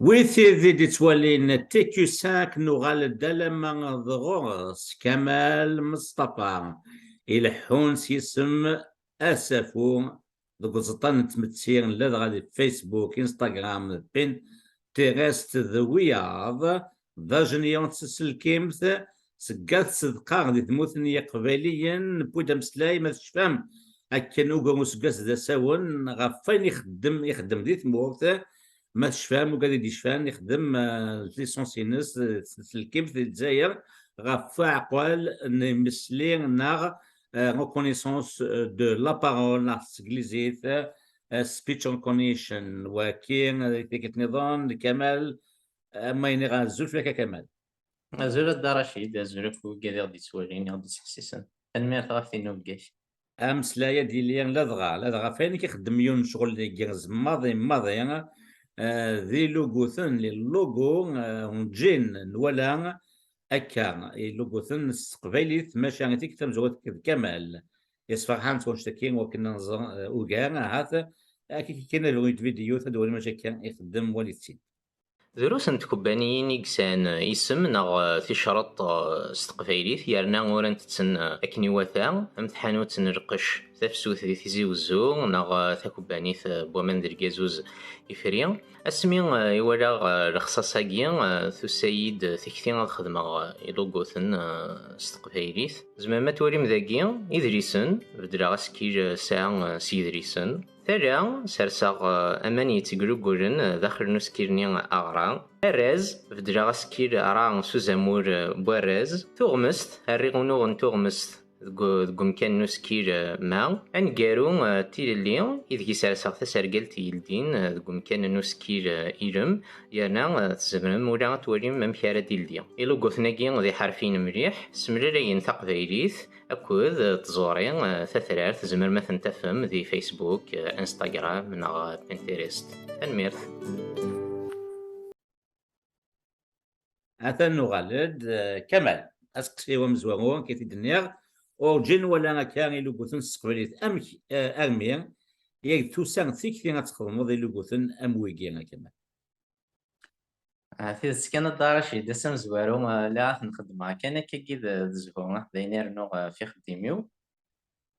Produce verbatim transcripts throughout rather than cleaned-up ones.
Wi tid i d-ittwalin T Q cinq, nuɣal-d alamma d ɣur-s Kamal Meṣṭafa, ileḥḥun s yisem Asafu deg uẓeṭṭa n tmetti, ladɣa di Facebook, Instagram, Pinterest d wiyaḍ. D ajenyun n tselkimt, seg at Sedqa di tmurt n Yiqbayliyen. Newwi-d ameslay, ma tecfam, akken ugar useggas d asawen, ɣef wayen ixeddem, ixeddem di tmurt. Ma tecfam, ugad i d-icfan, ixdem, eh, licence-ines, eh, s tselkimt di Lezzayer, ɣef uɛeqqal n imesli neɣ, eh, reconnaissance, eh, de la parole neɣ s teglizit, eh, speech recognition. Waki, eh, tikkelt niḍen, Kamal, eh, ma iniɣ azul fell-ak a Kamal. Azul a Dda Racid, azul akk wigad i ɣ-d-ittwalin, i ɣ-d-ittḥessisen. Tanemmirt ɣef tinubga-k. Ameslay ad yili ladɣa, ladɣa ɣef wayen i k-ixeddem yiwen n ccɣel deg iɣzem maḍi, maḍi, eh, d iluguten, les logos, eh, n ǧin, nwala akka, iluguten s teqbaylit, maca i tikkelt tamezwarut akked Kamal. Yessefreḥ-aneɣ s wanect-agi, wakken ad nẓer, eh, ugar, ahat, akka kan ad d-twalim acu akka ixeddem, walit-tt-id. Drus n tkebbaniyin i yesɛan isem neɣ, eh, ticreḍt, eh, s teqbaylit, yerna urant-ten, eh, akken iwata, am tḥanut n lqecc Tafsut di Tizi Wezzu, neɣ, eh, takebbanit, eh, n waman d lgazuz Ifri. Asmi, eh, i walaɣ, eh, lexṣaṣ-agi, eh, tusa-yi-d tekti ad xedmeɣ, eh, iluguten, eh, s teqbaylit. Tzemrem ad twalim dagi idlisen, beddleɣ asekkil, eh, sɛa, eh, s yidlisen. Tala, serseɣ, eh, aman yettglugulen, eh, daxel n usekkil-nni aɣra. Arraz, beddleɣ asekkil ra s uzamul, eh, n warraz. Tuɣmest, rriɣ unuɣ n tuɣmest deg u-, deg umkan n usekkil, eh, ma. Aneggaru, eh, tilelli, ideg i serseɣ tasergalt yeldin, eh, deg umkan n usekkil, eh, ilem, yerna, eh, tzemrem ula ad twalim amek ara d-ildi. Iluguten-agi d iḥerfiyen mliḥ, semlalayen taqbaylit, akked, eh, tẓuri, eh, tatrart, tzemrem ad ten-tafem di Facebook, eh, Instagram neɣ, eh, Pinterest. Tanemmirt. Atan nuɣal-d, eh, Kamal. Aseqsi-w amezwaru, akka i t-id-nniɣ, urǧin wala akka iluguten s teqbaylit. Amek, eh, armi i ak-d-tusa tikti ad txedmeḍ iluguten am wigi, a Kamal? Ah, tidet kan, a Dda Racid, ass amezwaru, ah, lliɣ ad ten-xeddmeɣ kan akkagi d, d zzhu, ah, d ayen i rennuɣ, ah, f ixeddim-iw.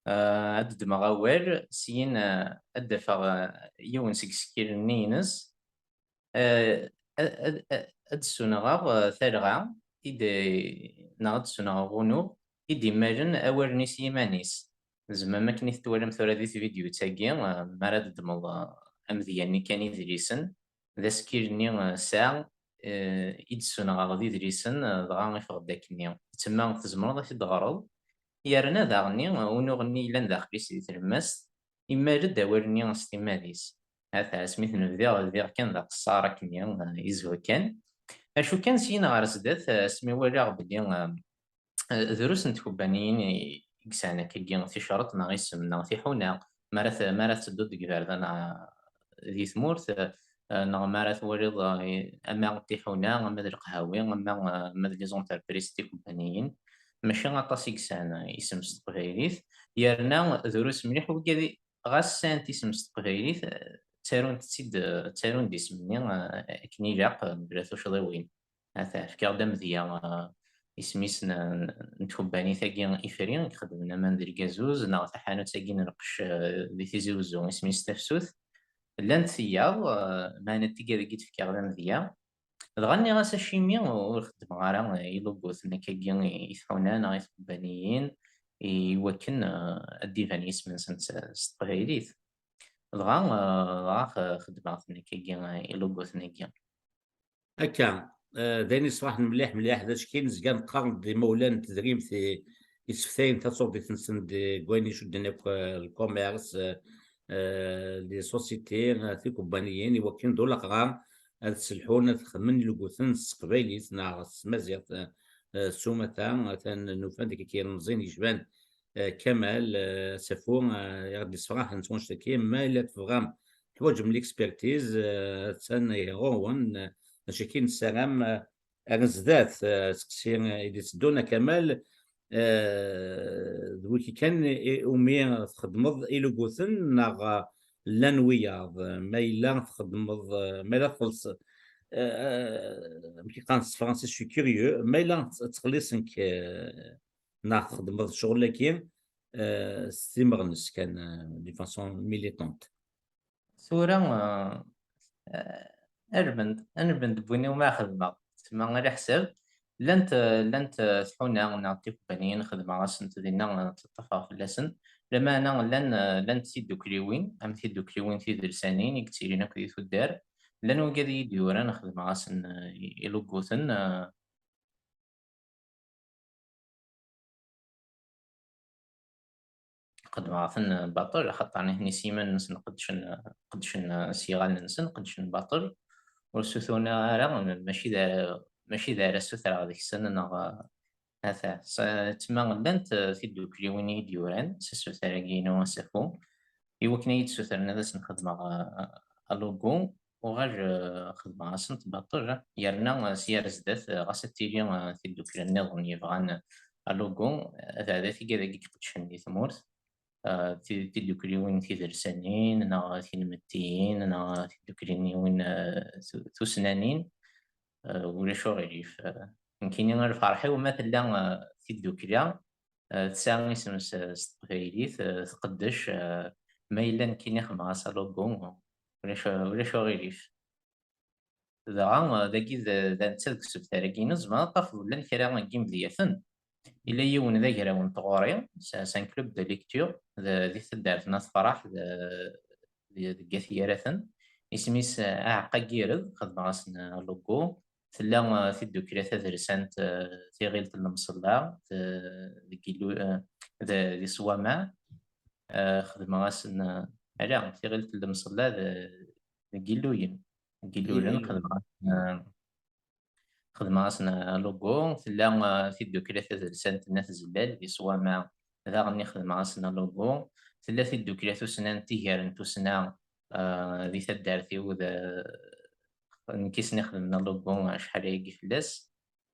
Ah, ad d-ddmeɣ awal, syin, ah, ad d-afeɣ, ah, yiwen seg isekkilen-nni-ines. Ah, ad, ad, ad, ad d-ssunɣeɣ, ah, talɣa, i d, neɣ ad d-ssunɣeɣ unuɣ i d-immalen awalen-is yiman-is. Tzemrem akken i t-twalam tura di tvidyut-agi, ah, mi ara d-ddmeḍ, ah, amedya-nni kan idlisen, d asekkil-nni, eh, sɛa, eh, i d-ssunɣeɣ d idlisen, eh, dɣa iffeɣ-d akkenni. Ttemma tzemreḍ ad t-id-teɣreḍ. Yerna daɣenni, eh, unuɣ-nni yellan daxel-is di tlemmast, immal-d awal-nni s timmad-is. Ata, asmi t-nebdiɣ, bdiɣ kan d aqeṣṣar akkenni, eh, izhu kan. Acu kan, syin ɣer zdat, eh, asmi walaɣ belli, eh, eh, drus n tkebbaniyin i, i yesɛan akkagi ticreḍt neɣ isem neɣ tiḥuna, mi ara t-, mi ara tettedduḍ deg iberdan, ah, di tmurt, eh, neɣ mi ara twaliḍ, eh, ama d tiḥuna, ama d leqhawi, ama, eh, ama d les entreprises tikebbaniyin. Mačči aṭas i yesɛan, eh, isem s teqbaylit, yerna drus mliḥ wigad i, ɣas sɛant isem s teqbaylit, eh, ttarunt-tt-id, eh, ttarunt-d isem-nni, eh, akken ilaq, eh, mebla tuccḍiwin. Ata, fkiɣ-d amedya, eh, isem-is n, n, n tkebbanit-agi Ifri, i ixeddmen aman d lgazuz, neɣ taḥanut-agi n lqecc, eh, di Tizi Wezzu, isem-is Tafsut. Llant tiyaḍ, eh, meɛna tigad i d-fkiɣ d amedya. Dɣa nniɣ-as acimi ur xeddmeɣ ara, eh, iluguten akkagi i, i tḥuna neɣ i tkebbaniyin, i wakken, eh, ad d-iban yisem-nsent s, s teqbaylit. Dɣa, eh, dɣa x-, xeddmeɣ-ten akkagi, eh, iluguten-agi. Akka, eh, d ayen yessefraḥen mliḥ, mliḥ, d acu kan nezga neqqar-d d imawlan n tedrimt i, yesseftayen taṣubbit-nsen deg wayen icudden akk, eh, lkumirs, eh, eh, les sociétés, eh, tikubbaniyin, i wakken d ulaqrar ad sselḥun, ad xedmen iluguten s teqbaylit neɣ s tmaziɣt, eh, eh, s umata, atan nufa-d akka ilemẓiyen yecban, eh, Kamal, eh, Safu, eh, i ɣ-d-yessefraḥen s wanect-agi, ma yella tebɣam teḥwaǧem l'expertise, eh, attan ɣur-wen, eh, d acu kan nessaram, eh, ar zdat, eh, aseqsi, eh, i d-itteddun, a Kamal, eh, d wiki kan i, umi txeddmeḍ iluguten neɣ, eh, llan wiyaḍ, eh, ma yella txeddmeḍ, eh, ma yella txelṣ-, euh, amek i qqaren s tefransist, je suis curieux, ma yella ttxelliṣen-k, euh, neɣ txeddmeḍ ccɣel-agi, euh, s timeɣnest kan, euh, d'une façon militante. Tura, euh, euh, anben-d, anben-d n win umi xedmeɣ. Tma ala ḥsab, llant, euh, llant, euh, tḥuna neɣ tikubbaniyin xedmeɣ-asent dinna, euh, ttaṭṭafeɣ fell-asen. Lameɛna llan, euh, llant tiddukkliwin, am tiddukkliwin tidelsanin i yettilin akk di tuddar. Llan wigad i yi-d-yuran xedmeɣ-asen, euh, i-, iluguten, euh, xedmeɣ-ten baṭel, axaṭer nitni s yiman-nsen qedcen, qedcen s yiɣallen-nsen, qedcen baṭel. Ur ssuturen ara, mačči d, mačči d ara ssutreɣ deg-sen, neɣ, ata, s-, tma llant, eh, tiddukkliwin i yi-d-yuran s assuter-agi-inu asafu, i wakken ad yi-d-ssutren ad asen-xedmeɣ, eh, alogo, uɣal, eh, xedmeɣ-asent baṭel, yerna, eh, s yar zdat, eh, ɣas ad tili, eh, tiddukla nniḍen yebɣan alogo, eh, ad ɛdat igad-agi iqeddcen di tmurt, eh, ti-, tiddukkliwin tidelsanin, neɣ tinmettiyin, neɣ tiddukkliwin, eh, tu-, tusnanin, eh, ulac uɣilif. Eh, nekkini lferḥ-iw ma tella, eh, tiddukla, eh, tesɛa isem s, s teqbaylit, eh, tqeddec, eh, ma yella nekkini xedmeɣ-as alogo, ulac, ulac uɣilif. Dɣa, eh, dagi d, d netta deg usebter-agi-inu, tzemreḍ ad tafeḍ llan kra n yimedyaten. Yella yiwen d agraw n tɣuri, c'est, c'est un club de lecture, d, di taddart n At Ferḥ, d, di, deg At Yiraten. Isem-is, eh, Aɛeqqa n Yired, xedmeɣ-asen, eh, alogo. Tella, eh, tiddukla tadersant, eh, Tiɣilt n Lemṣella, d, deg Illu-, eh, d, di Ṣwamaɛ. Eh, xedmeɣ-asen, eh, ala, Tiɣilt n Lemṣella d, deg Illuyen. Deg Illuyen, Illuyen. Xedmeɣ-asen, eh, xedmeɣ-asen alogo. Tella, eh, tiddukla tadersant n At Zellal di Ṣwamaɛ, daɣen i xedmeɣ-asen alogo. Tella tiddukla tussna n Tigar n Tussna, eh, di taddart-iw, d, nekk i sen-ixedmen alogo acḥal ayagi fell-as.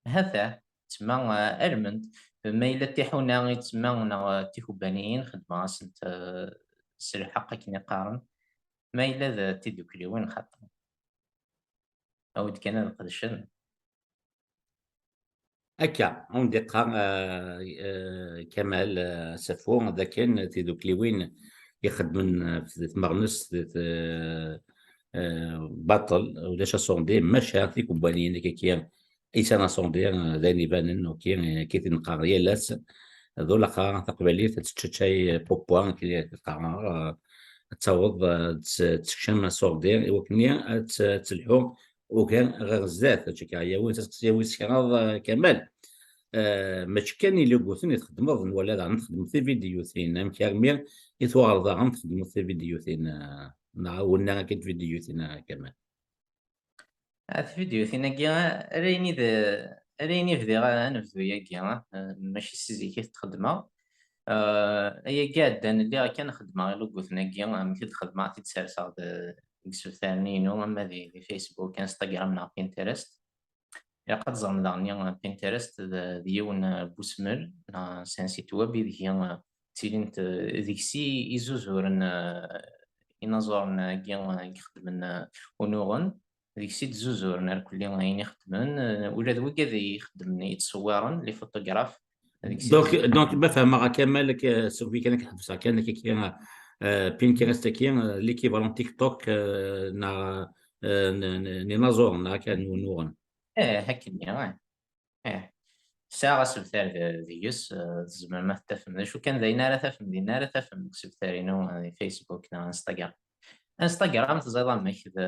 Hata, tma, eh, almend, ma yella d tiḥuna i tma neɣ d tikubbaniyin, xedmeɣ-asent, eh, s lḥeqq akken i qqaren, ma yella d tiddukliwin, xaṭer awi-d kan ad qedcen. Akka, awen-d-iqqar, eh, eh, Kamal, eh, Safu, d akken tidukliwin ixeddmen, eh, f tmeɣnest, eh, eh, baṭel, ulac aṣundi, maca tikubbaniyin akka, isan aṣundi, eh, d ayen ibanen, ok, eh, akka i t-neqqar yal ass, d ulaqrar taqbaylit ad teččaččay, eh, pupwa, akka i t-qqareɣ, eh, ad taweḍ, eh, ad tt-, ad tekcem aṣundi, i wakken ad tt-, ad telḥu ugar ɣer zdat, akka, yawi, yawi s kraḍ, eh, Kamal. Eh, mačči kan iluguten i txeddmeḍ, nwala daɣen txeddmeḍ tividyutin. Amek armi i tuɣaleḍ daɣen txeddmeḍ tividyutin, eh, neɣ winna akka tividyutin, eh, Kamal? Ah, tividyutin-agi, ah, ala ayen i d, ala ayen i bdiɣ, ah, anebdu-agi, ah, eh, mačči si zik i t-xeddmeɣ. Eh, ayagi iɛeddan lliɣ kan xeddmeɣ iluguten-agi, amek i d-xeddmeɣ, t-id-serseɣ d, deg isebtaren-inu, ama di, di Facebook, Instagram neɣ Pinterest. Ilaq ad teẓrem daɣen, eh, Pinterest d, d yiwen, eh, n usmel, neɣ c'est un site web ideg, eh, ttilint, eh, deg-s i, i zuzuren, eh, inaẓuren-agi, eh, i ixeddmen, eh, unuɣen, deg-s i d-zuzuren irkelli ayen i xeddmen, eh, ula d wigad i ixeddmen, i yettṣewwiren, les photographes, deg-s i Donc, d-zuzuren. Donc, ma fehmeɣ a Kamal, k-, sauf kan ad k-ḥebseɣ kan, akka, eh, Pinterest-agi, eh, l'équivalent TikTok, eh, neɣ, eh, n, n, n inaẓuren, neɣ akka, n unuɣen. Eh, akken, eh. Eh, sɛiɣ asebter d-, deg-s, eh, tzemrem ad t-tafem. D acu kan, d ayen ara tafem, d ayen ara tafem deg usebter-inu, eh, di Facebook neɣ Instagram. Instagram, teẓriḍ amek, d,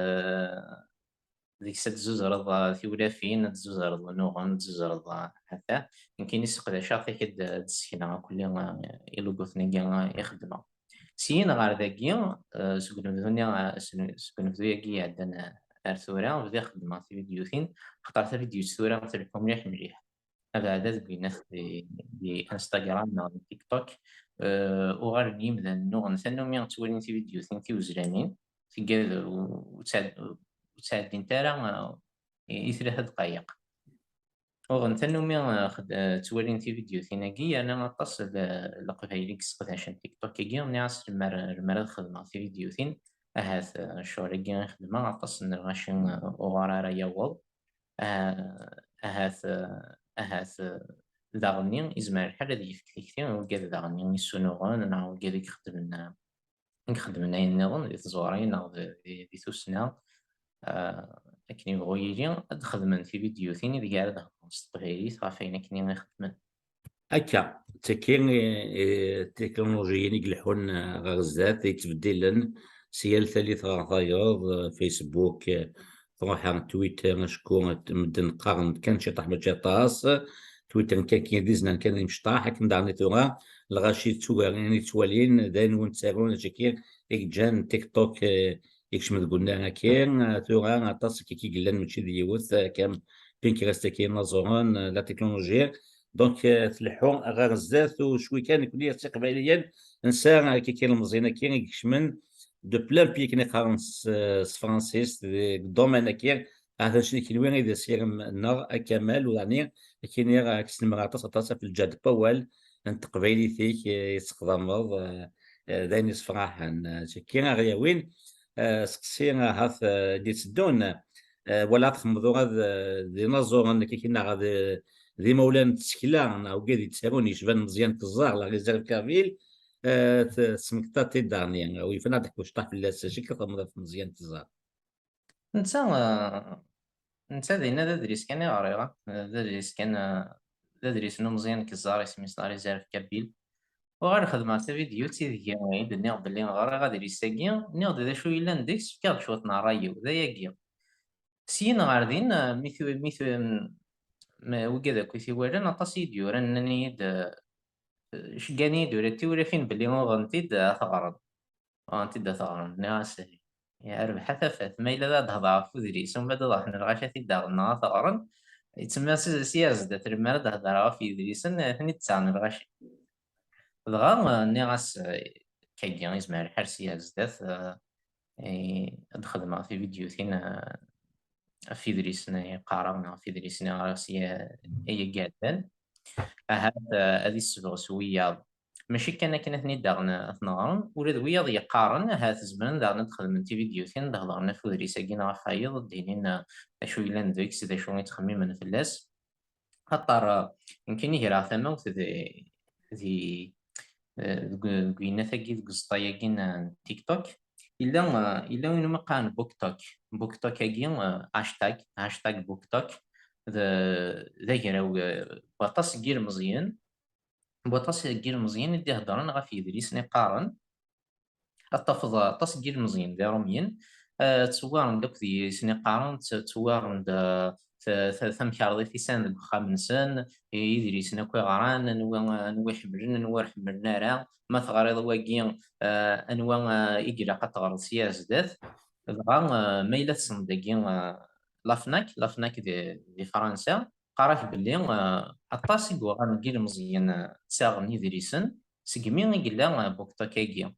deg-s ad tzuzreḍ, eh, tiwlafin, ad tzuzreḍ unuɣen, ad tzuzreḍ, eh, ata. Nekkini sseqdaceɣ-t, ad d-ssekneɣ akk, eh, iluguten-agi, eh, i xeddmeɣ. Syin ɣer dagi, eh, seg unebdu-nni, eh, seg, seg unebdu-agi iɛeddan, eh, ar tura, bdiɣ xeddmeɣ tividyutin, xaṭer tavidyut tura tleḥḥu mliḥ mliḥ. Abeɛda deg winat di, di Instagram neɣ di TikTok, eh, uɣalen yimdanen uɣen tannumi ttwalin tividyutin tiwezlanin, tigad ur, ur ttɛed-, ur ttɛeddint ara, eh, i, i tlata dqayeq. Uɣen tannumi, eh, xed-, eh, ttwalin tividyutin-agi, yerna aṭas n, n Leqbayel i yesseqdacen TikTok-agi. Nniɣ-as lemmer, lemmer ad xedmeɣ tividyutin, Ahat, eh, ccɣel-agi i xedmeɣ aṭas n lɣaci, eh, uɣur ara yaweḍ. Ah, ahat, eh, ahat, eh, daɣenni izmer lḥal ad yefk tikti i wigad daɣenni i yessunuɣen neɣ wigad i ixeddmen, eh, i ixeddmen ayen nniḍen di tẓuri neɣ di, di, di tussna. Ah, akken yebɣu yili, ad xedmen tividyutin ideg ara d-hedren s teqbaylit ɣef wayen akken i xeddmen. Akka, d tagi, eh, eh, tiknulujiyin i ileḥḥun, eh, ɣer zdat, yettbeddilen si yal tallit ɣer tayeḍ, eh, Facebook, eh, truḥ ar Twitter, acku medden qqaren kan ciṭaḥ mačči aṭas. Twitter kan, kan d iznan kan imecṭaḥ, akken daɣen i tura lɣaci d tugarin i ttwalin, d ayen ur nettarun, acu-agi i yeǧǧan TikTok, eh, yekcem deg unnar-agi. Eh, tura aṭas akka i yellan, mačči d yiwet, eh, kan Pinterest-agi, inaẓuren, eh, la technologie. Donc, eh, tleḥḥu ɣer zdat, u cwi kan nekni s Iqbayliyen nesɛa, eh, kiki ilemẓiyen-agi i ikecmen de plein pied, akken i qqaren s, s tefransist, deg domaine-agi. Ahat anect-nni kenwi i d asirem-nneɣ, a Kamal, u daɣen akken i aɣ-, ak-snemmer aṭas, aṭas ɣef lǧehd n wawal n teqbaylit-ik, eh, i tessexdameḍ, eh, eh, d ayen yessefraḥen. Eh, akken ara ɣ-yawin, eh, seqsi ahat, eh, d-itteddun, eh, wala ad txedmeḍ ura d, d inaẓuren, akken neɣ d, d imawlan n tsekla, neɣ wigad yettarun yecban Meẓyan Keẓẓar, la réserve kabyle, eh, t-, tesmektaḍ-t-id daɣen, u yefna ad d-teḥku cṭaḥ fell-as, acu akka txedmeḍ ɣef Meẓyan Keẓẓar? Netta, eh, netta dinna d adlis kan i ɣriɣ, eh, d adlis kan, eh, d adlis n umeẓyan Keẓẓar, isem-is la réserve kabyle. Uɣal xedmeɣ tavidyut ideg i d-nniɣ belli ɣriɣ adlis-agi, nniɣ-d d acu yellan deg-s, fkiɣ-d cwiṭ n ṛṛay-iw, d ayagi. Syin ɣer din, eh, mi tu-, mi tu-, m-, wigad akk i t-iwalan, aṭas i yi-d-yuran, nnan-iyi-d, eh, ceggan-iyi-d ula d tiwlafin belli uɣen-t-id ad t-ɣren. Uɣen-t-id ad t-ɣren. Nniɣ-as, "Rbeḥ a tafat, ma yella ad d-hedreɣ ɣef udlis, umbeɛd ad ruḥen lɣaci ad t-id-aɣen neɣ ad t-ɣren." Yettsemma s, s yar zdat, lemmer ad d-hedreɣ ɣef yedlisen, eh, ten-id-ttaɣen lɣaci. Dɣa, eh, nniɣ-as, eh, "Kagi, izmer lḥal s yar zdat, eh, eh, ad xedmeɣ tividyutin, eh, ɣef yedlisen ay qqareɣ, neɣ ɣef yedlisen i ɣriɣ s ya-, ay iɛeddan. Ahat, eh, ad issebɣes wiyaḍ." Mačči kan akken ad ten-id-aɣen ad ten-ɣren, ula d wiyaḍ yeqqaren, ahat zemren daɣen ad xedmen tividyutin, ad hedren ɣef udlis-agi neɣ ɣef wayeḍ, ad d-inin, eh, d acu yellan deg-s, d acu i ttxemmimen fell-as. Axaṭer, eh, nekkini greɣ tamawt di, di, eh, deg, deg uyennat-agi, deg uẓeṭṭa-agi n, n TikTok. Yella, eh, yella win umi qqaren BookTok. BookTok-agi, eh, hashtag, hashtag BookTok, d, d agraw, eh, n waṭas n yilmeẓyen, n waṭas n yilmeẓyen i d-iheddren ɣef yedlisen i qqaren. Ad tafeḍ aṭas n yilmeẓyen d iṛumyen, eh, ttewwaren-d akk d yidlisen i qqaren, tt-, ttewwaren-d, eh, t-, t-, tamkarḍit i sɛan deg uxxam-nsen, i-, idlisen akk i ɣran, anwa, anwa i ḥemmlen, anwa ur ḥemmlen ara, ma teɣriḍ wagi, eh, anwa, eh, i ilaq ad teɣreḍ sya ar zdat. Dɣa, eh, ma yella tessneḍ dagi, eh, la FNAC, la FNAC di, di Fransa, qqar-ak belli, eh, aṭas i yuɣalen deg yilmeẓyen, eh, ttaɣen idlisen, segmi i yella, eh, BookTok-agi.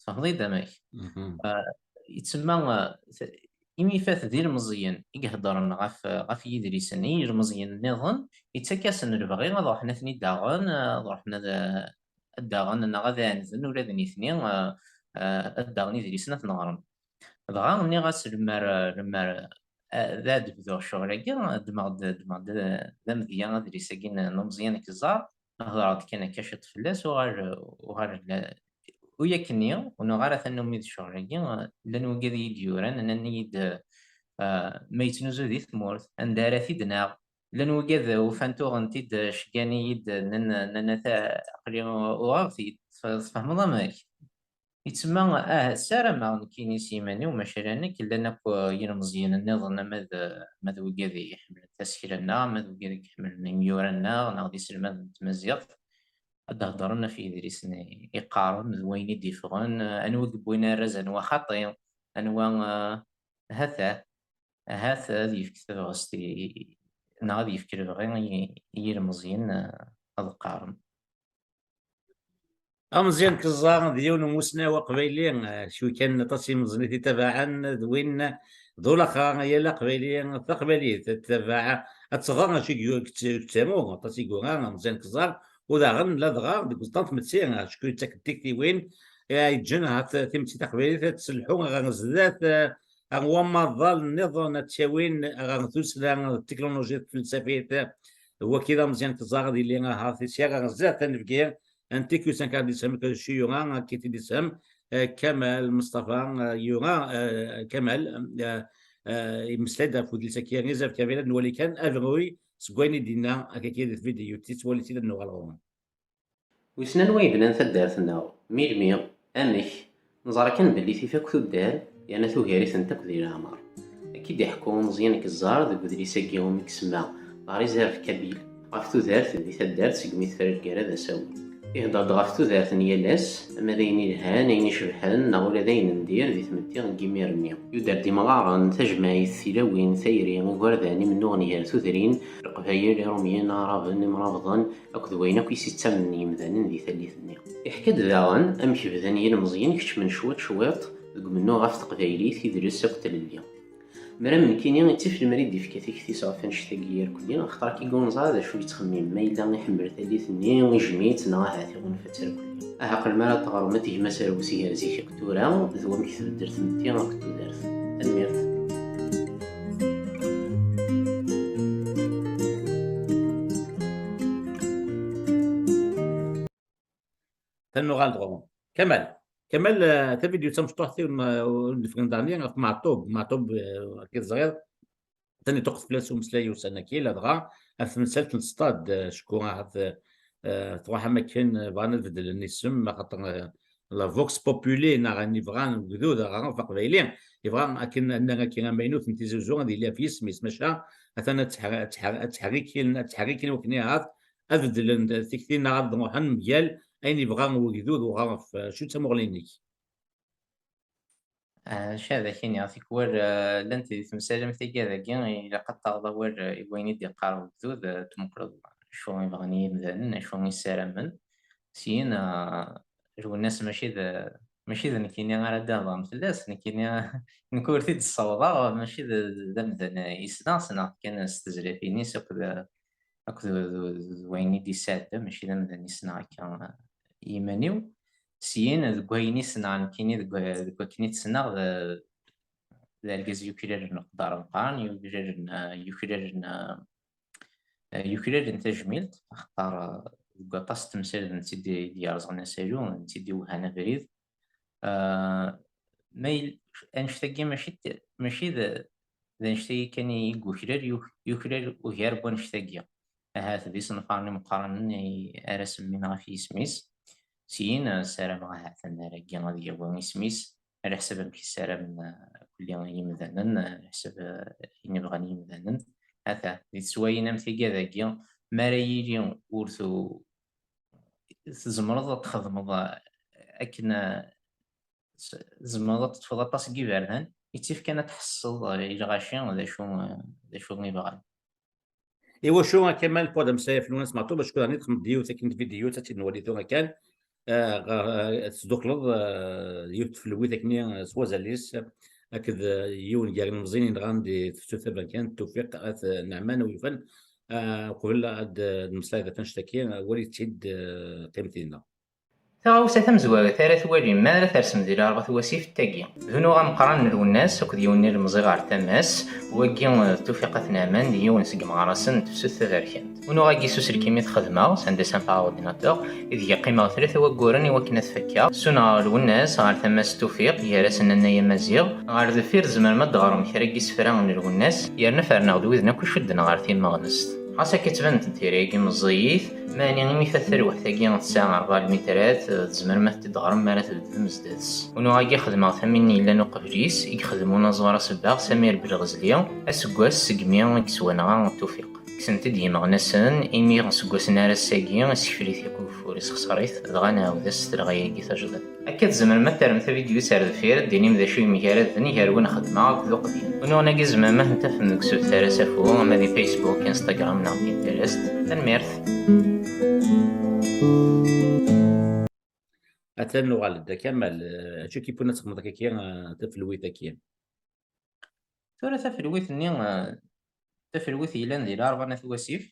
Tfehmeḍ-iyi-d amek? Mhm. Eh, yettsemma, eh, t-, imi ifat d ilmeẓyen i iheddren ɣef, ɣef yidlisen i yilmeẓyen nniḍen, yettak-asen lebɣi ad ruḥen ad ten-id-aɣen, eh, ad ruḥen ad, eh, ad d-aɣen neɣ ad ɛaneden ula d nitni, eh, eh, ad d-aɣen idlisen ad ten-ɣren. Dɣa nniɣ-as lemmer, lemmer, eh, d ad bduɣ ccɣel-agi, ddmeɣ-d, ddmeɣ-d, eh, d amedya adlis-agi n, n umeẓyan Keẓẓar, hedreɣ-d kan akka ciṭ fell-as, uɣal, uɣal la-, u yakkenni, ur nuɣ ara tannumi d ccɣel-agi, eh, llan wigad i yi-d-yuran, nnan-iyi-d, eh, ma yettnuzu di tmurt, anda ara t-id-naɣ? Llan wigad ufan-t uɣen-t-id, eh, ceggan-iyi-d, nnan, nnan-, ata aql-i uɣeɣ-t-id. Tf-, tfehmeḍ amek? Yettsemma, ah, ssarameɣ nekkini s yiman-iw, maca ala nekk, llan akk, eh, yilmeẓyen nniḍen, ama d, ama d wigad iḥemmlen tasekla-nneɣ, ama d wigad i iḥemmlen imyura-nneɣ, neɣ d iselmaden n tmaziɣt, ad d-heddren ɣef yidlisen i, i qqaren, d wayen i d-iffɣen, eh, anwa i yewwin arraz, anwa xaṭi, anwa, eh, hata, ahat ad yefk tabɣest i, neɣ ad yefk lebɣi i, i yilmeẓyen, eh, ad qqaren. Ameẓyan Keẓẓar d yiwen n umusnaw aqbayli, eh, cwi kan aṭas imeẓyen i t-itabaɛen, d win d ulaxer yal aqbayli, taqbaylit tettabaɛ, ad tɣer acu i yu-, i yettaru, aṭas i yura Ameẓyan Keẓẓar, u daɣen ladɣa deg uẓeṭṭa n tmetti, acku yettak-d tiktiwin, eh, yeǧǧen ahat timetti taqbaylit ad tselḥu ɣer zdat, eh, ɣer wamaḍal nniḍen ad tt-yawin ɣer tussna d tiknulujit tfelsafit. D wagi d ameẓyan teẓẓar ad yili ahat sya ɣer zdat anebgi n T Q cinq ad d-isem, T Q cinq yura, akka i t-id-isem, eh, Kamal Mustafa, eh, yura, eh, Kamal, eh, eh, yemmeslay-d ɣef udlis-agi, Izerf Kabir, ad nwali kan abruy seg wayen i d-yenna akka di tvidyut, tittwali-tt-id ad nuɣal ɣur-m. Wissen anwa yebnan taddart-nneɣ? Melmi? Amek? Neẓra kan belli tif akk tuddar, yerna tugar-itent akk di leɛmer. Akka i d-iḥekku umeẓyan deg ẓẓar deg udlis-agi umi isemma La Réserve Kabyle, ɣef tudert di taddart segmi tefra lgirra d asawen. Ihedder-d ɣef tudert n yal ass, ama d ayen ilhan, ayen icebḥen, neɣ ula d ayen n dir di tmetti n yimir-nni. Yuder-d imɣaren, tajmaɛit, tilawin, tayri, igerdan, imennuɣen gar tudrin, Leqbayel, Irumyen, Aɛraben, Imrabḍen, akked wayen akk i s-ittamnen yimdanen di tallit-nni. Iḥka-d daɣen amek bdan yilmeẓyen keččmen cwiṭ cwiṭ deg umennuɣ ɣef teqbaylit, idles akked tlelli. Mram nekkini, ittif lemmer i d-ifka tikti-s ɣef annect-agi irkelli, axaṭer akka i gunẓa d acu yettxemmim, ma yella iḥemmel tallit-nni, ijem-itt, neɣ ahat iɣunfa-tt irkelli. Aha, qqlem ara teɣrem, ad tgem aserwes gar zik akked tura, d wamek tbeddel tmetti akked tudert. Tanemmirt. Tanuɣal d ɣur-m. Kamal. Kamal, eh, tavidyut tamecṭuḥt-iw n, ur d-nefren daɣni ɣef Meɛṭub. Meɛṭub, eh, akka teẓriḍ, atan iṭuqqet fell-as umeslay ussan-agi, ladɣa ɣef temsalt n stad, eh, cku ahat, eh, tṛuḥ am akken, eh, bɣan ad beddlen isem, axaṭer, eh, la vox populi, neɣ ayen yebɣan ugdud, aɣref aqbayli, yebɣa akken ad nerr akken amaynut n Tizi Uzzu ad yili ɣef yisem-is, maca atan ad tḥer-, ad tḥer-, ad ttḥerrikin, ad ttḥerrikin wakken ahat ad beddlen tikti neɣ ad ruḥen mgal ayen yebɣa wegdud uɣref, eh, acu d tamuɣli-inek? Ah, acu ad ak-iniɣ, tikwal, ah, llant di temsal am tigad-agi, ilaq ad taɣeḍ awal, ah, i wayen i d-iqqar ugdud, ah, tmukreḍ acu i bɣan yimdanen, acu i ssaramen. Syin, ah, Lwennas mačči d, mačči d nekkini ara d-ihedṛen fell-as, nekkini, nekk ur t-id-ssawḍeɣ, mačči d, d amdan i ssneɣ, ssneɣ-t kan s tezlatin-is akked, akked d, d, d wayen i d-yesɛedda, mačči d amdan i ssneɣ akka i yiman-iw. Syin, deg wayen i ssneɣ nekkini, deg, deg wakken i t-ssneɣ, d, d argaz yuklalen leqder ameqqran, yuklalen, yuklalen, eh, yuklalen tajmilt, axaṭer, eh, deg waṭas n temsal d netta i d-, i d-yerẓan asalu, d netta i d-iwehhan abrid. Eh, ma yel-, annect-agi mačči d, mačči d, d annect-agi kan i yuklal, yuk-, yuklal ugar n wannect-agi. Ahat d isenfaren imeqqranen i ara semmin ɣef yisem-is. Syin, eh, ssarameɣ ahat ad nerr agi ad yawi isem-is, ɛla ḥsab amek i ssaramen, eh, kulli yimdanen, eh, ɛla ḥsab, eh, ayen i bɣan yimdanen. Ata, di teswayin am tigad-agi, mi ara yili ur tu-, tzemreḍ ad txedmeḍ, eh, akken, eh, s-, tzemreḍ ad teṭṭfeḍ aṭas n yiberdan, ittif kan ad tḥesseḍ, eh, i lɣaci d acu, eh, d acu i bɣan. Iwacu a Kamal, pour d ameslay ɣef Lwennas Meɛṭub, acku daɣen i txedmeḍ yiwet akken n tvidyut, ad tt-id-nwali tura kan, eh, ɣer, eh, tesdukleḍ, eh, yiwet tfelwit akkenni, eh, s wazal-is, akked, eh, yiwen gar yilmeẓyen yenɣan di tefsut taberkant, Tufiq At Naɛman, u yufan, eh, uqbel ad, eh, nemmeslay ɣef annect-agi, eh, walit-tt-id, eh, qqimet dinna. Taɣawsa tamezwarut ara twalim mi ara tersem di Lɛerba tawasift-agi, d unuɣ ameqqran n Lwennas akked yiwen n yilemẓi ɣer tama-s, wagi d Tufiq At Naɛman, d yiwen seg imeɣrasen n tefsut taberkant. Unuɣ-agi s uselkim i t-xedmeɣ, c'est un dessin par ordinateur, ideg qqimeɣ tlata wagguren i wakken ad t-fakkeɣ. Ssuneɣ Lwennas ɣer tama-s Tufiq, gar-asen Annay Amaziɣ. Ɣer deffir tzemrem ad d-teɣrem kra n yisefra n Lwennas, yerna ferneɣ-d widen akk icudden ɣer timeɣnest. Ɣas akka ttbanent-d tira-agi meẓẓiyit, meɛni imi tat talweḥt-agi tesɛa rebɛa lmitrat, tzemrem ad t-id-teɣrem mi ara tbedem zdat-s. Unuɣ-agi xedmeɣ-t am win yellan uqbel-is, i yexdem unaẓur asebbaɣ Samir Belɣezli, aseggas segmi i yeswanɣa Tufiq. Kksen-t-id yimeɣnasen, imi seg wass-nni ar ass-agi, isekfel-it yakk ugeffur, isexṣer-it, dɣa nɛawed-as s telɣa-agi tajdiṭ. Akka tzemrem ad terrem tavidyut ar deffir, ad d-tinim d acu yemgaraden gar win xedmeɣ akked uqdim. Unuɣen-agi tzemrem ad ten-tafem deg usebter Asafu, ama di Facebook, Instagram neɣ Pinterest. Tanemmirt. Atan nuɣal-d, a Kamal, eh, acu i k-yewwin ad txedmeḍ akka, eh, tafelwit-agi? Tura tafelwit-nni, eh, tafelwit yellan di Lɛerba n At Wasif,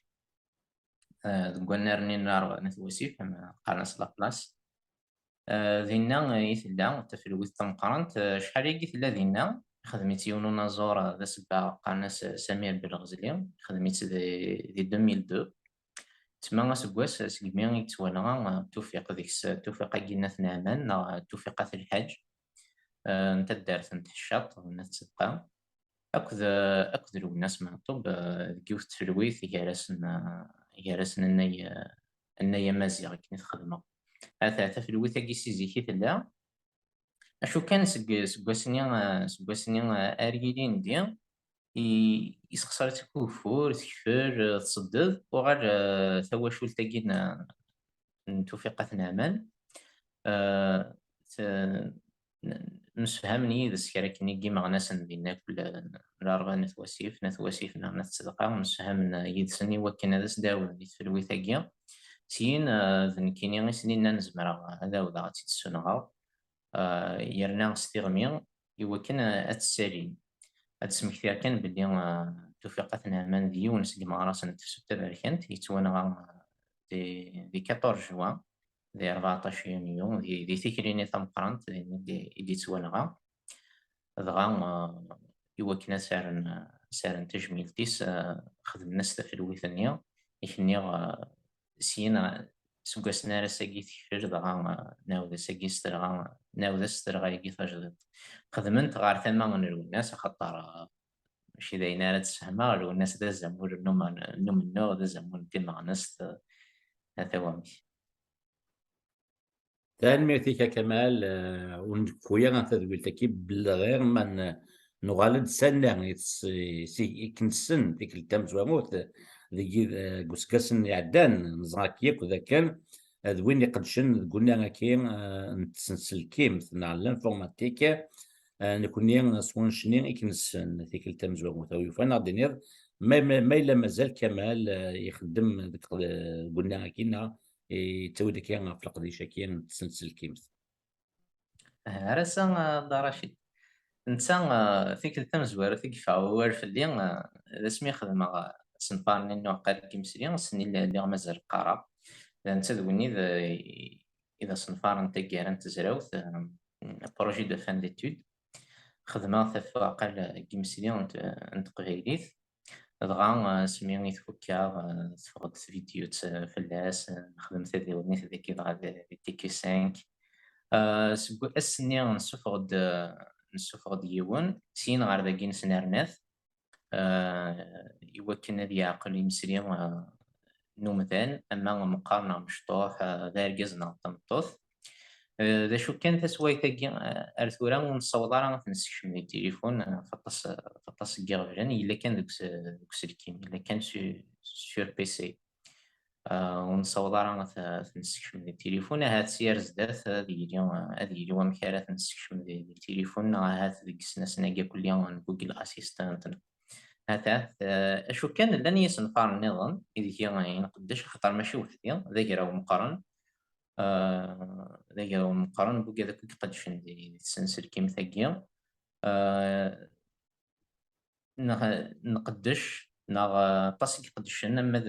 eh, deg wannar-nni n Lɛerba n At Wasif, ama qqaren-as La Place. Dinna i tella tafelwit tameqqrant. Acḥal-agi tella dinna, ixdem-itt yiwen unaẓur d asebbaɣ qqaren-as Samir Belɣezli, ixdem-itt di deux mille deux. Tma aseggas segmi i yettwanɣa Tufiq deg-s, Tufiq-agi n At Naɛman neɣ Tufiq At Lḥaǧ, n taddart n Tḥeccaḍt n At Tzeqqa. Akked, akked Lwennas Meɛṭub, eh, deg yiwet tfelwit gar-asen, eh, gar-asen annay, eh, annay amaziɣ akken i t-xedmeɣ. Ata tafelwit-agi si zik i tella. Acu kan seg, seg wass-nni, eh, seg wass-nni, eh, ar yilindi, i, isexṣer-itt akk ugeffur, tekfel, eh, tṣedded, tuɣal, eh, tawacult-agi n, n Tufiq At Naɛman, eh, t-, n-, msefhamen yid-s kra akken i yimeɣnasen dinna akk, Larebɛa n At Wasif, n At Wasif neɣ n At Tzedqa, msefhamen yid-sen i wakken ad as-d-ɛawden di tfelwit-agi. Syin, eh, d nekkini i sen-innan zemreɣ ad ɛawdeɣ ad tt-id-ssunɣeɣ, eh, yerna s tiɣmi i wakken, eh, ad tt-ssalin. Ad d-smektiɣ kan belli, eh, Tufiq At Naɛman d yiwen seg yimeɣrasen n tefsut taberkant, yettwanɣa, eh, di, di quatorze juin, di rbeɛṭac yunyu, di, di tikli-nni tameqqrant, din i d-, i d-yettwanɣa. Dɣa, eh, i wakken ad s-rren, ad s-rren tajmilt-is, eh, xedmen-as tafelwit-nni, i k-nniɣ, eh, syin, eh, seg wass-nni ar ass-agi tekfel, dɣa, eh, nɛawed ass-agi s telɣa, nɛawed-as s telɣa-agi tajdidt. Xedmen-t ɣer tama n Lwennas, axaṭer, eh, mačči d ayen ara d-ssehmeɣ, Lwennas d azamul n umen-, n umennuɣ, d azamul n timeɣnest, eh, ata wamek. Tanemmirt-ik a Kamal, eh, ur nrekku ara tadwilt-agi belli ɣir ma n-, nuɣal-d s annar i tes-, i s-, i k-nessen tikkelt tamezwarut deg, eh, deg useggasen iɛeddan, neẓra-k yakk d akken d win iqeddcen deg unnar-agi, eh, n tsenselkimt neɣ l'informatique, eh, nekkni s wanect-nni i k-nessen tikkelt tamezwarut. A wi yufan ad aɣ-d-tiniḍ ma, ma, ma yella mazal Kamal, eh, ixeddem deg, deg unnar-agi neɣ yettawi-d akka ɣef leqdic-agi n tsenselkimt. Ah, ar ass-a, ah, Dda Racid. Netta, ah, tikkelt tamezwarut i yeffeɣ wawal fell-i, ah, d asmi xedmeɣ, ah, asenfar-nni n uɛeqqa deg yimesli, ass-nni lliɣ mazal qqareɣ. D netta d win i d, i d asenfar n taggara n tezrawt, ah, projet de fin d'études. Xedmeɣ-t ɣef uɛeqqa deg yimesli n t-, n teqbaylit. Dɣa, eh, asmi i t-fukkeɣ, eh, teffeɣ-d tvidyut, eh, fell-as, eh, nexdem tadiwennit dagi dɣa di, di T Q cinq. Eh, seg ass-nni nessufeɣ-d, eh, nessufeɣ-d yiwen, syin ɣer dagi nesnerna-t, eh, i wakken ad yeɛqel imesli, eh, n umdan, ama meqqer neɣ mecṭuḥ, eh, d argaz neɣ d tameṭṭut. Eh, d acu kan, taswayt-agi, eh, ar tura ur nessaweḍ ara ad t-nessekcem di tilifun, eh, ɣef aṭas, ɣef aṭas n yiɣeblan, yella kan deg us-, deg uselkim, yella kan su-, sur P C. Eh, ur nessaweḍ ara ad t-, ad t-nessekcem di tilifun, ahat si ar zdat ad yili, eh, ad yili wamek ara t-nessekcem di, di tilifun, neɣ ahat deg yisnasen-agi akk n Google Assistant. Ahat, eh, acu kan, llan yisenfaren nniḍen ideg i nqeddec, axaṭer mačči weḥd-i, d agraw meqqren. Ah, d agraw meqqren n wigad akk i iqeddcen di, di tsenselkimt-agi. Ah, neɣ, nqeddec, neɣ, ah, aṭas i iqeddcen, ama d,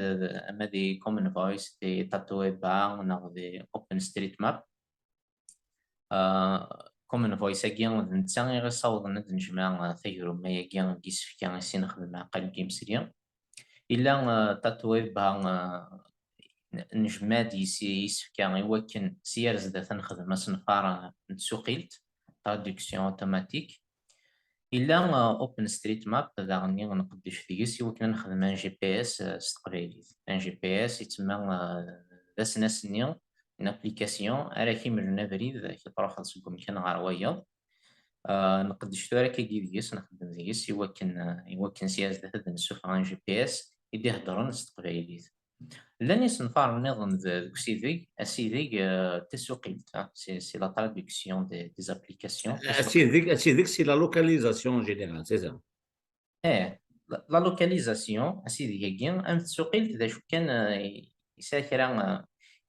ama di Common Voice, di Tatoeba, neɣ di OpenStreetMap. Ah, Common Voice-agi d netta i ɣ-issawḍen ad nejmeɛ, ah, tagrummay-agi n yisefka i s-nexdem aɛeqqa deg yimesli. Illa, ah, Tatoeba, ah, n-, nejmeɛ-d yis-, yisefka i wakken si ar zdat ad nexdem asenfar, ah, n tsuqilt, traduction automatique. Illa, ah, OpenStreetMap daɣen i nqeddec deg-s i wakken ad nexdem un G P S, ah, s teqbaylit. Un G P S yettsemma, ah, d asnas-nni, une application ara k-imlen abrid, k-truḥeḍ seg umkan ɣer wayeḍ. Ah, nqeddec tura akkagi deg-s, nxeddem deg-s i wakken, ah, i wakken si ar zdat ad d-nessufeɣ un G P S i d-iheddren s teqbaylit. Llan isenfaren nniḍen d-, deg usideg, asideg, ah, d tasuqilt, ah, c'est, c'est la traduction des, des applications. Asideg, asideg, c'est la localisation en général, c'est ça. Eh, la, la localisation, asideg-agi, am tsuqilt, d acu kan, eh, yesɛa kra, eh,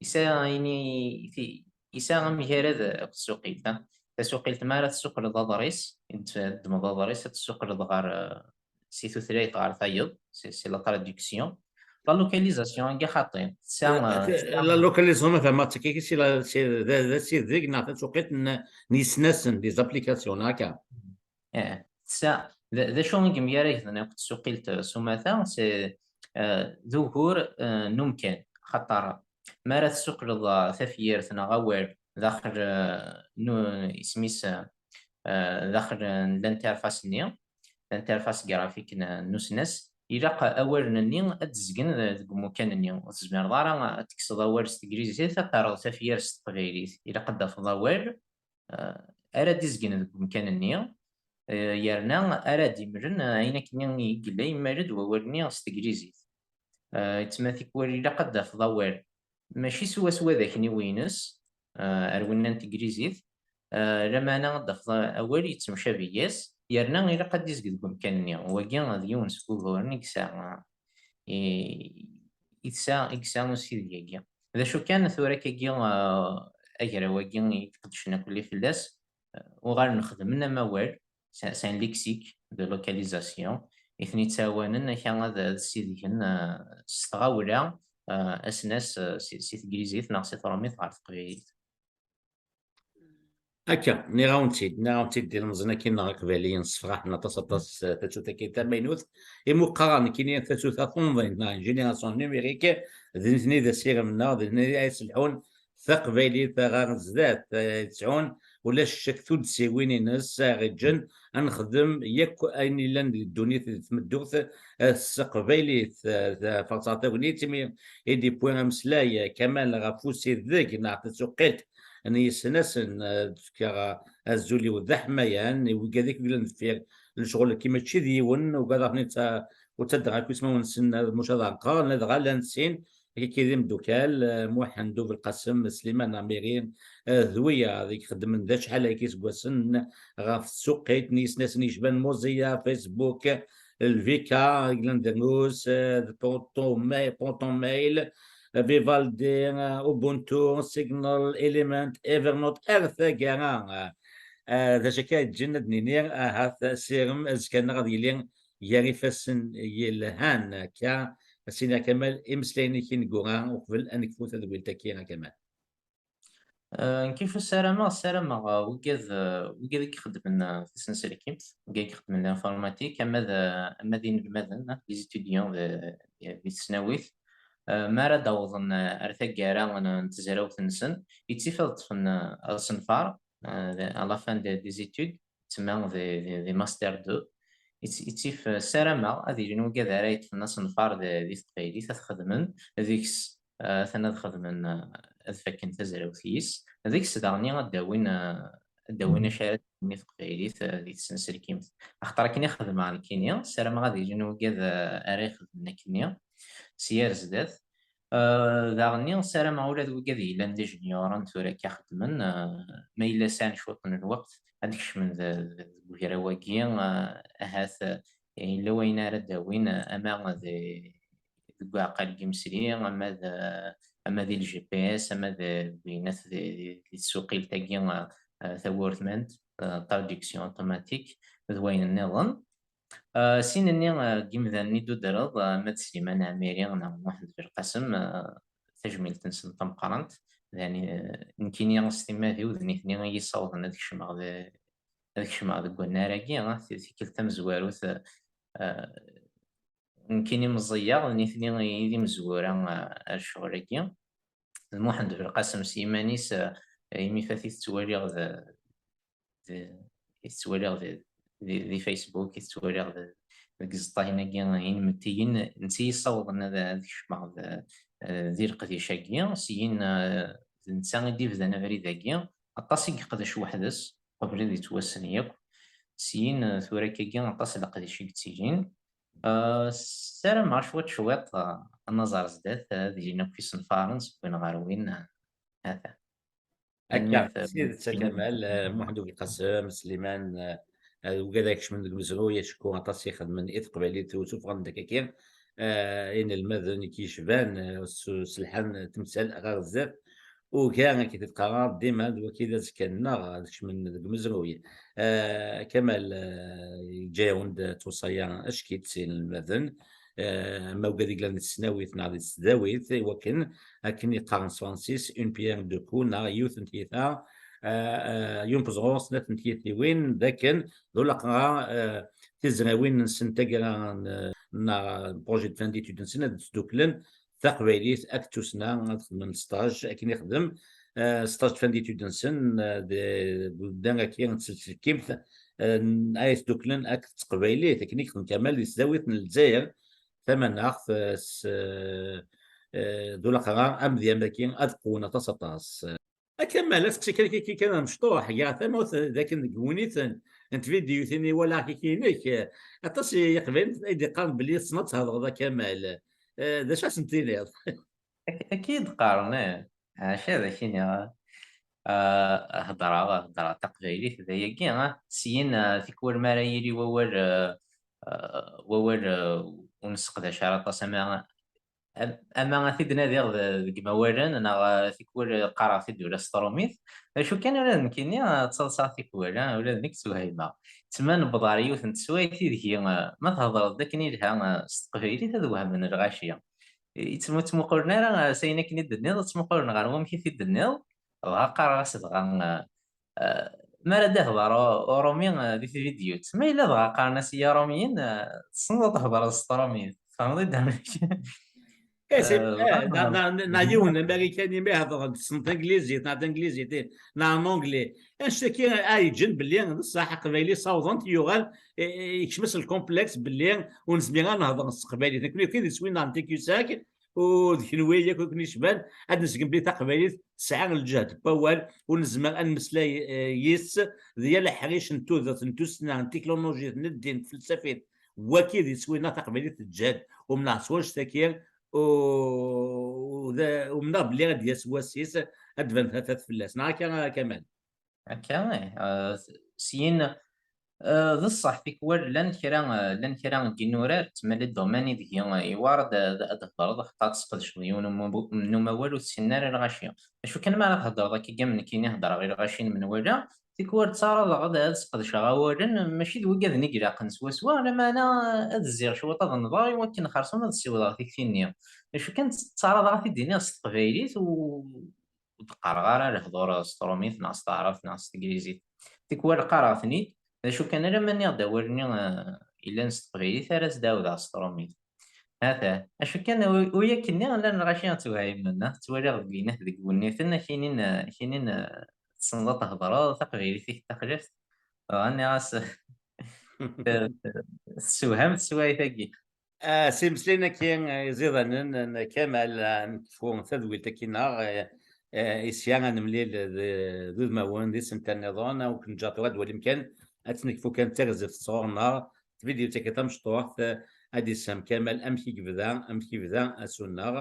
yesɛa ini, ti-, yesɛa amgarad akked tsuqilt, ah. Tasuqilt, mi ara tessuqleḍ aḍris, i d-, teddmeḍ aḍris, ad tessuqleḍ ɣer, eh, si tutlayt ɣer tayeḍ, c'est, c'est la traduction. La localisation-agi xaṭi. Tesɛa, euh, la localisation, ma fehmeɣ-tt akka, c'est la, c'est, d, d asideg neɣ tasuqilt n, n yisnasen, des applications, neɣ akka? Eh, tesɛa, d, d acu i yemgaragden akked tsuqilt s umata, c'est, euh, d ugur, euh, n umkan. Xaṭer, mi ara tessuqleḍ, euh, tafyirt neɣ awal daxel, euh, n u-, isem-is, euh, daxel n l'interface-nni, l'interface graphique n, n usnas, ilaq awalen-nni ad d-zgen deg umukan-nni. Ur tezmireḍ ara ad tekkseḍ awal s teglizit, ad terreḍ tafyirt s teqbaylit. Ilaq ad d-tafeḍ awal, eh, ara d-izgen deg umkan-nni, eh, yerna ara d-imlen, eh, ayen akken i yella yemmal-d wawal-nni s teglizit. Eh, yettma tikwal ilaq ad d-tafeḍ awal mačči swaswa d akniwi-ines, eh, ar winna n teglizit, eh, lameɛna ad d-tafeḍ awal yettemcabi-yas, yerna ilaq ad d-izg deg umkan-nni. Wagi d yiwen seg wuguren i yesɛa, i, i tesɛa, i yesɛa usideg-agi. D acu kan, tura akkagi, eh, agraw-agi i iqeddcen akk fell-as, eh, uɣalen xedmen amawal, c'est, c'est un lexique de localisation, i ten-yettɛawanen akka ad, ad ssidgen, eh, s tɣawla, eh, asnas, eh, si, si teglizit neɣ si trumit ɣer teqbaylit. Akka, nniɣ-awen-tt-id, nniɣ-awen-tt-id d ilemẓen akkin neɣ iqbayliyen ssefraḥen aṭas, aṭas, eh, tatut akkin tamaynut. Imi qqareɣ nekkini tatut-a tunḍint, neɣ une génération numérique, d nitni d asirem-nneɣ, d nitni ay iselḥun taqbaylit ɣer zdat, eh, yettɛun ulac ccek tuddsiwin-ines, eh, aɣ-iǧǧen ad nexdem yakk ayen yellan di ddunit, di tmeddurt, eh, s teqbaylit. Eh, ffɣeɣ tagnit imi i d-iwwi ameslay, eh, Kamal, ɣef usideg neɣ tasuqilt n yisnasen, eh, d-fkeɣ, eh, azul-iw d aḥmayan i wigad akk yellan deffir lecɣel-agi, mačči d yiwen, ugadeɣ-ten-id, eh, ur ttaddeɣ akk ismawen-nsen, eh, muc ad ɛerqeɣ, ladɣa llan sin, akka d imdukal, eh, Muḥend U Belqasem, Sliman Ɛmiri, eh, d wiyaḍ i ixeddmen d acḥal akka iseggasen ɣef tsuqilt n yisnasen yecban Mozilla, Facebook, Lvika, yellan drus, eh, d Proton Ma-, Proton Mail, eh, Vivaldi, eh, Ubuntu, Signal, Element, Evernote, ar taggara. Eh, d acu akka yeǧǧen ad d-nini, ahat asirem azekka-nneɣ ad yili gar ifassen yelhan, akka, ad s-iniɣ Kamal, imeslayen-ik ineggura uqbel ad nekfu tadwilt-agi, a Kamal. Eh, nekk ssarameɣ, ssarameɣ, eh, wigad, eh, wigad i ixeddmen, eh, tasenselkimt, wigad i ixeddmen l'informatique, ama d, ama d inelmaden, eh, les étudiants de, de, di tesnawit, eh, mi ara d-awḍen, eh, ar taggara n, n tezrawt-nsen, ittif ad ṭṭfen, eh, asenfar, eh, à la fin de, des études, tsemma des, des, des master deux. Ittif, eh, ssarameɣ ad ilin wigad ara yeṭṭfen asenfar di, di teqbaylit, ad xedmen deg-s, eh, atan ad xedmen, eh, ad fakken tazrawt yis. Deg-s daɣen ad d-awin, eh, ad d-awin acu ara d-tini teqbaylit, eh, di tsenselkimt. Axaṭer akken i xedmeɣ nekkini, ssarameɣ ad ilin wigad, eh, ara ixedmen akkenni s yar zdat. Eh, daɣenni ssarameɣ ula d wigad yellan d ijenyuren tura akka xeddmen, eh, ma yella sɛan cwiṭ n lweqt ad kecmen d, d, deg ugraw-agi, eh, ahat, eh, yella wayen ara d-awin, eh, ama d, deg uɛqal n yimesli, ama d, ama di le G P S, ama d, d winat di, di, di tsuqilt-agi, eh, eh, tawurtmant, eh, traduction automatique, d wayen nniḍen. Eh, sin-nni, eh, n yimdanen i d-tudreḍ, eh, ama d Sliman Ɛmiri neɣ Muḥend Belqasem, eh, tajmilt-nsen tameqqrant. Yani, eh, nekkini s timmad-iw d nitni i yi-ssawḍen ad kecmeɣ d, ad kecmeɣ deg wannar-agi, ah, ti-, tikkelt tamezwarut, eh, eh, nekkini meẓẓiyeɣ, d nitni i d imezwura, eh, ar ccɣel-agi. D Muḥend Belqasem s yiman-is, eh, imi fat i t-ttwaliɣ d, d, i t-ttwaliɣ di, di, di Facebook, i t-ttwaliɣ d, deg iẓeṭṭa-agi inmettiyen, netta i yi-ssawḍen ad, ad kecmeɣ d, eh, di leqdic-agi. Syin, eh, d netta i d-ibdan abrid-agi. Aṭas i yeqdec weḥd-s, qbel ad yettwassen yakk. Syin, eh, tura akkagi, aṭas n leqdic i yettilin. Eh, ssarameɣ cwiṭ, cwiṭ, eh, ad naẓ ar zdat, eh, ad ilin akk isenfaren seg win ɣer win, eh, atan. Akka, s tidet, a Kamal, eh, Muḥend U Belqasem, Sliman, eh, eh, wigad ara kecmen deg umezruy, acku aṭas i xedmen i teqbaylit u suffɣen-d akkaki, eh, inelmaden i k-yecban, eh, s-, selḥan temsal ɣer zdat. Ugar, akka i t-qqareɣ dima, d waki d azekka-nneɣ ad kecmen deg umezruy. Eh, Kamal, eh, yeǧǧa-yawen-d ttuṣaya ackit s inelmaden, eh, ma ugad i yellan di tesnawit neɣ di tesdawit, i wakken akken i qqaren s tefransist, une pierre deux coups, neɣ yiwet n tyita, eh, eh, yiwen n weẓru, snat n tyitiwin, d akken d ulaqra, eh, tizrawin-nsen, taggara n, neɣ projet de fin d'études-nsen ad sduklen taqbaylit akked tussna, ad xedmen stage, akken ixdem, eh, stage de fin d'études-nsen, eh, de, de, de, akken n tselselkimt, eh, ay sduklen akked teqbaylit, akken i yexdem Kamal di tesdawit n Lezzayer tamaneɣt, eh, s, eh, eh, d ulaqra amedya-agi ad qewwen aṭas, aṭas. A Kamal, ad seqsi kan, kan, kan amecṭuḥ, gar tamawt d akken deg wunit n, n tvidyutin i walaɣ kiki-inek, eh, aṭas n Yeqbayliyen ay d-iqqaren belli tessneḍ ad thedreḍ a Kamal. Eh, d acu ad sen-tiniḍ? Ak-, akka i d-qqaren, eh. Acu ad ak-iniɣ? Ah, heddreɣ, heddreɣ taqbaylit, d ayagi, ah, syin, ah, tikwal mi ara yili wawal, ah, ah, wawal, ah, ur nesseqdac ara aṭas, ama, am-, ama ad t-id-nadiɣ d-, deg imawalen, neɣ, ah, tikwal qqareɣ-t-id ula s tṛumit. D acu kan, ula d nekkini, ah, ttaḍsaɣ tikwal, ah, ula d nekk ttwehhimeɣ. Tma newweḍ ɣer yiwet n teswayt ideg, ah, ma thedreḍ-d akken ilha, ah, s teqbaylit, ad wehmen lɣaci. Yettmu-, ttmuqulen ara, ah, s ayen akken i d-tenniḍ, ttmuqulen ɣer wamek i t-id-tenniḍ, dɣa qqareɣ-as dɣa, ah, ah, mi ara d-ihḍer u-, uṛumi, ah, di tvidyut. Ma yella dɣa qqaren-as i Yaṛumiyen, ah, tessneḍ ad thedreḍ s tṛumit. Tfehmeḍ-id amek? Eh, c'est, eh, dɣa, eh, neɣ, neɣ, neɣ yiwen Amarikani ma ihedṛen, tessneḍ tanglizit, neɣ tanglizit, eh, neɣ n anglais. Annect-agi ay yeǧǧen belli d ṣṣeḥ, aqbayli ssawḍen-t, yuɣal, eh, eh, yekcem-as lkomplex belli ur nezmir ara ad nehder s teqbaylit. Nekni akk d iswi-nneɣ n Takusak, u d kenwi akk i ken-yecban, ad nezgem belli taqbaylit tesɛa lǧehd n wawal, u nezmer ad nemmeslay, eh, yis-s, d yal aḥric n tudert, n tussna, n tiknulujit, n ddin, n tfelsafit. Wagi d iswi-nneɣ, taqbaylit teǧhed, umneɣ s wanect-agi, u, u da, umneɣ belli ad d-yas wass-is, ad d-tban tafat fell-as. Neɣ akka, a Kamal? Akka, ih. Ah, s-, syin, ah, d ṣṣeḥ, tikwal llan kra, ah, llan kra n yinurar, tmali domaine ideg, ah, iwar ad, ad, ad d-thedreḍ, xaṭer ad tesqedceḍ yiwen n umu-, n umawal ur t-ssinen ara lɣaci. Acu kan, mi ara thedreḍ akka am nekkini heddreɣ i lɣaci n menwala, tikwal ttaraḍeɣ ad, ad sqedceɣ awalen, mačči d wigaden i ilaqen swaswa, lameɛna ad zziɣ cwiṭ ad nḍer i wakken xersum ad ssiwḍeɣ tikti-nni. Acu kan, tt-, ttaraḍeɣ ad t-id-iniɣ s teqbaylit u ur d-qqareɣ ara lehdur s tṛumit neɣ s taɛrabt neɣ s teglizit. Tikwal qqareɣ-ten-id, d acu kan, alamma nniɣ-d awal-nni, eh, yellan s teqbaylit, ara s-d-ɛawdeɣ s tṛumit. Ata, acu kan, u-, u yak-nni llan lɣaci ttwehhimen, ah, ttwaliɣ belli deg wenniten, akinin, akinin, eh, tessneḍ ad thedreḍ taqbaylit-ik d taxlaft. Dɣa nniɣ-as, tessewham teswayt-agi. Ah, s imeslayen-agi, eh, iẓidanen n Kamal, ah, nekfu tadwilt-agi-nneɣ, eh, eh, i sya ad nemlil d, d udmawen di senta nniḍen, ah, ur ken-ǧǧaɣ tura ad twalim kan, ad tt-nekfu kan d tarzeft sɣur-neɣ, tvidyut-agi tamecṭuḥt, eh, ad d-isefhem Kamal amek i yebda, amek i yebda asu-nneɣ,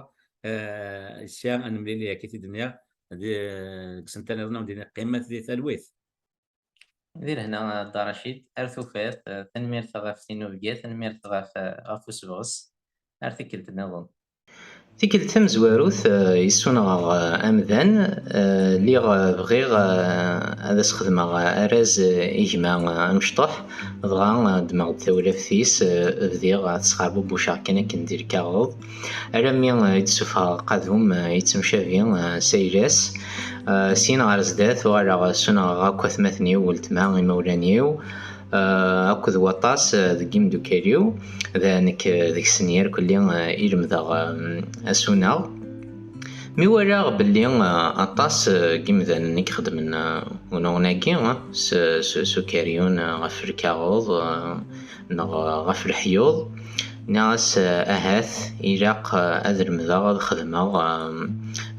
eh, i sya ad nemlil, akka i t-id-nniɣ, di, deg senta nniḍen, ad wen-d-iniɣ qqimet di talwit. Di lehna a Dda Racid, ar tufat, eh, tanemmirt ɣef tinubga, tanemmirt ɣef, eh, ɣef usebɣes, ar tikkelt nniḍen. Tikkelt tamezwarut, eh, yessunɣeɣ, eh, amdan, eh, lliɣ, eh, bɣiɣ, eh, ad as-xedmeɣ, eh, arraz, eh, i gma, eh, amecṭuḥ, dɣa, eh, ddmeɣ-d tawlaft-is, eh, bdiɣ, eh, tesxerbubuceɣ kan akken di lkaɣeḍ, alammi, eh, i d-ssufɣeɣ qadum, eh, yettemcabi, eh, s ayla-s. Eh, syin ɣer zdat, uɣaleɣ ssunɣeɣ akk atmaten-iw, weltma, imawlan-iw, eh, akked waṭas, eh, deg yimeddukal-iw. D nekk, eh, deg-sen irkelli, eh, i lemdeɣ, eh, asuneɣ. Mi walaɣ belli, eh, aṭas, eh, n yimdanen i ixedmen, eh, unuɣen-agi, eh, s, s, s ukeryun, eh, ɣef lkaɣeḍ, eh, neɣ, eh, ɣef leḥyuḍ, nniɣ-as, eh, ahat ilaq, eh, ad lemdeɣ ad xedmeɣ, eh,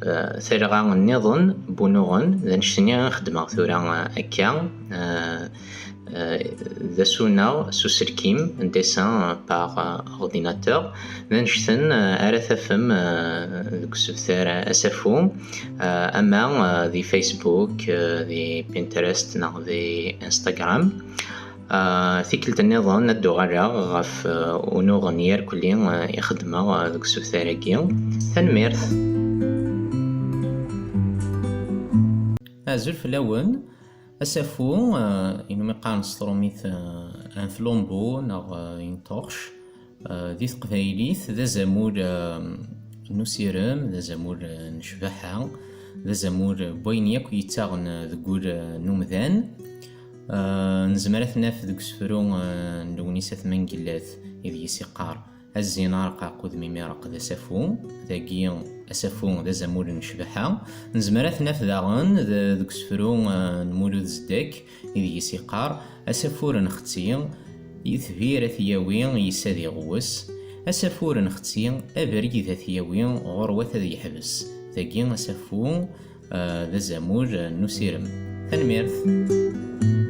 eh, talɣa nniḍen n wunuɣen. D annect-nni i xeddmeɣ tura, eh, akka, eh, eh, d asuneɣ s uselkim, un dessin, eh, par, eh, ordinateur. D annect-en, eh, ara tafem, eh, deg usebter Asafu, eh, ama, eh, di Facebook, eh, di Pinterest neɣ di Instagram. Ah, tikkelt nniḍen ad d-uɣaleɣ ɣef, ah, unuɣ n yerkelli, ah, i xedmeɣ, ah, deg usebter-agi. Tanemmirt. Azul fell-awen. Asafu, ah, inumi qqaren s tṛumit, ah, un flambeau neɣ, ah, une torche. Eh, di teqbaylit d azamul eh, n usirem, d azamul eh, n ccbaḥa, d azamul eh, n wayen yakk yettaɣen eh, deg wul eh, n umdan. Eh, nezmer ad t-naf deg usefru eh, n Lewnis At Mengellat, ideg i s-iqqar a zzin arqaq udem imireq d asafu. Dagi asafu d azamul n ccbaḥa. Nezmer ad t-naf daɣen d- deg usefru eh, n Mulud Zedek, ideg i s-iqqar asafur n xetti, itbir ad t-yawi yis ad iɣewwes, asafur n xetti abrid ad t-yawi ɣur-wat ad yeḥbes. Dagi asafu eh, d azamul eh, n usirem. Tanemmirt.